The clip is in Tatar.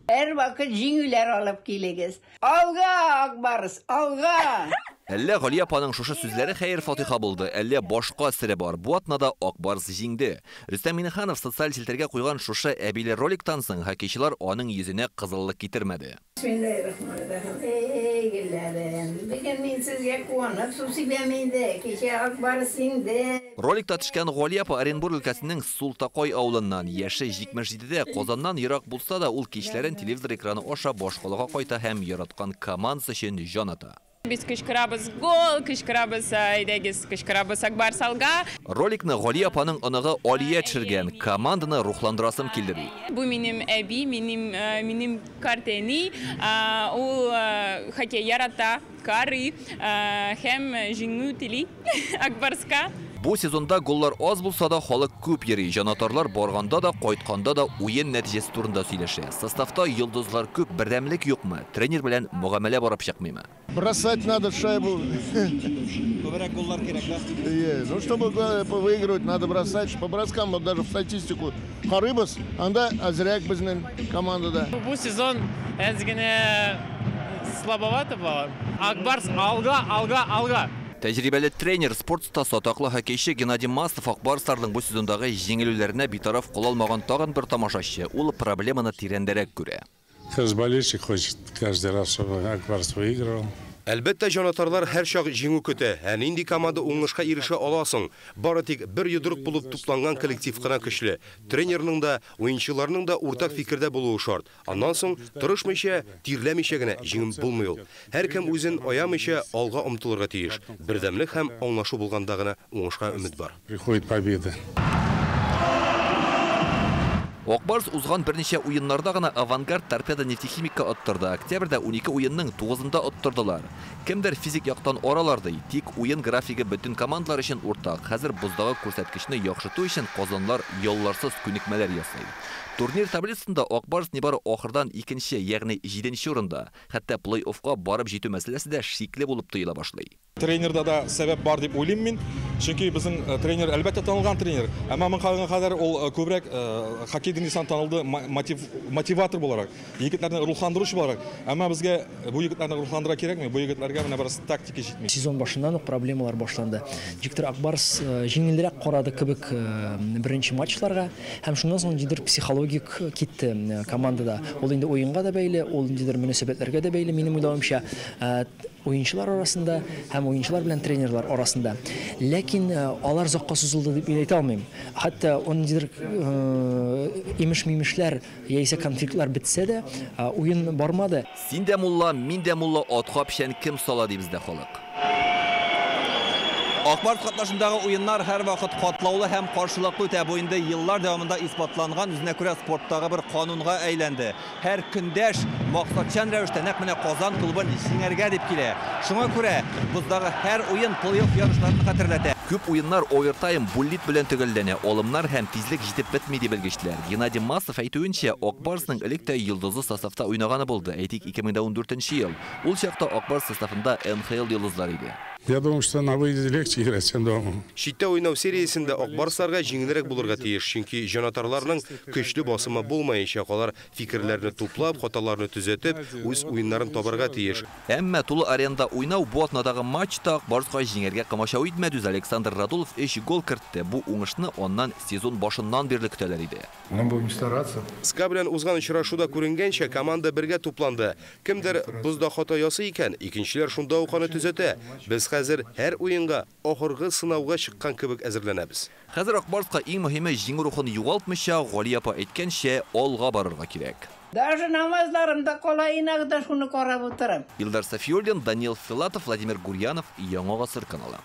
Һәрвакыт җиңүләр алып килегез. Алга, Ак Барс, алга! Әллә Галия апаның шушы сүзләре хәер-фатиха булды, әллә башка сере бар. Бу атнада Ак Барс җиңде. Рөстәм Миңнеханов социаль челтәргә куйган шушы әбиле роликтан соң хоккейчылар аның йөзенә кызыллык китермәде. Бисмиллаһир-рахманир-рахим. Эй, гөлләрем, бүген мин сезгә куанып су сибәм инде. Кичә Ак Барс җиңде. Роликта төшкән Галия апа Оренбур өлкәсенең Султакай авылыннан. Яше 77дә, Казаннан ерак булса да, ул кичләрен телевизор экраны аша башкалага кайта һәм яраткан командасы өчен җан ата. Без кычкырабыз гол, кычкырабыз, әйдәгез, кычкырабыз Ак Барс алга. Роликны Галия апаның оныгы Алия төшергән. Команданы рухландырасым килде, ди. Бу минем әби, минем, минем картәни. Ул хоккей ярата, карый һәм җиңү тели Ак Барска. Бу сезонда голлар аз булса да, халык күп йөри. Җанатарлар барганда да, кайтканда да уен нәтиҗәсе турында сөйләшә. Составта йолдызлар күп, бердәмлек юкмы? Тренер белән мөгамәлә барып чыкмыймы? Бросать надо шайбу. Күбрәк голлар кирәк, да? Е, ну, чтобы выигрывать, надо бросать. По броскам, вот даже в статистику карыйбыз, анда әзрәк безнең командада. Бу сезон әз генә слабовато было. Ак Барс алга, алга, алга! Тәҗрибәле тренер, спорт остасы, атаклы хоккейчы Геннадий Маслов Ак Барсларның бу сезондагы җиңелүләренә битараф кала алмаган тагын бер тамашачы. Ул проблеманы тирәндәрәк күрә. Каждый болельщик хочет каждый раз, чтобы Ак Барс выигрывал. Әлбәттә, җанатарлар һәрчак җиңү көтә. Ә нинди команда уңышка ирешә ала соң? Бары тик бер йодрык булып тупланган коллектив кына көчле. Тренерның да, уенчыларның да уртак фикердә булуы шарт. Аннан соң, тырышмыйча, тирләмичә генә җиңеп булмый ул. Һәркем үзен аямыйча алга омтылырга тиеш. Бердәмлек һәм аңлашу булганда гына уңышка өмет бар. Приходит победа. Ак Барс узган берничә уеннарда гына Авангард, Торпедо, Нефтехимикка оттырды. Октябрьдә 12 уенның 9-ында оттырдылар. Кемдер физик яктан аралар ди. Тик уен графигы бөтен командалар өчен уртак. Хәзер боздагы күрсәткечне яхшырту өчен казанлар ялларсыз күнекмәләр ясый. Турнир таблицасында Ак Барс нибары ахырдан икенче, ягъни 7нче урында. Хәтта плей-оффка барып җитү мәсьәләсе дә шикле булып тоела башлый. Тренерда да сәбәп бар дип уйлыйм мин. Чөнки безнең тренер әлбәттә танылган тренер. Әмма моңа кадәр ул күбрәк хоккей дөньясына танылды мотиватор буларак, егетләрне рухландыручы буларак. Әмма безгә бу егетләрне рухландыра кирәкми, бу егетләргә менә бераз тактика җитми. Сезон башыннан ук проблемалар башланды. Виктор Ак Барс җиңелрәк карады кебек беренче матчларга һәм шуннан соң ниндидер психологик китте командада. Ул инде уенга да бәйле, ул ниндидер мөнәсәбәтләргә дә бәйле, минем уйлавымча, уенчылар арасында һәм уенчылар белән тренерлар арасында. Ләкин алар озакка сузылды дип мин әйтә алмыйм. Хәтта ниндидер имеш-мимешләр яисә конфликтлар бетсә дә, уен бармады. Син дә мулла, мин дә мулла, атка печән кем сала ди бездә халык. Ак Барс катнашындагы уеннар һәрвакыт катлаулы һәм каршылыклы үтә. Бу инде еллар дәвамында исбатланган, үзенә күрә спорттагы бер канунга әйләнде. Һәр көндәш максатчан рәвештә нәкъ менә Казан клубын җиңәргә дип килә. Шуңа күрә боздагы һәр уен плей-офф ярышларын хәтерләтә. Күп уеннар овертайм, буллит белән төгәлләнә. Алымнар һәм тизлек җитеп бетми ди белгечләр. Геннадий Маслов әйтүенчә, Ак Барсның элек тә йолдызлы составта уйнаганы булды. Әйтик, 2014 ел. Ул чакта Ак Барс составында НХЛ йолдызлары иде. Я думаю, что на выезде легче играть, чем дома. Читтә уйнау сериясендә Ак Барсларга җиңелрәк булырга тиеш, чөнки җанатарларның көчле басымы булмаячак. Алар фикерләрне туплап, хаталарны төзәтеп, үз уеннарын табарга тиеш. Әмма тулы аренада уйнау бу атнадагы матчта Ак Барска җиңәргә комачау итмәде. Үзе Александр Радулов 3 гол кертте. Бу уңышны аннан сезон башыннан бирле көтәләр иде. Мы будем стараться. СКА белән узган очрашуда күренгәнчә, команда бергә тупланды. Кемдер бозда хата ясый икән, икенчеләр шунда ук аны төзәтә. Без хәзер һәр уенга ахыргы сынауга чыккан кебек әзерләнәбез. Хәзер Ак Барска иң мөһиме җиңү рухын югалтмыйча, Галия апа әйткәнчә, алга барырга кирәк. Даже намазларымда кала иногда шуны карап утырам. Илдар Сафиуллин, Даниил Филатов, Владимир Гурьянов, Яңа Гасыр каналы.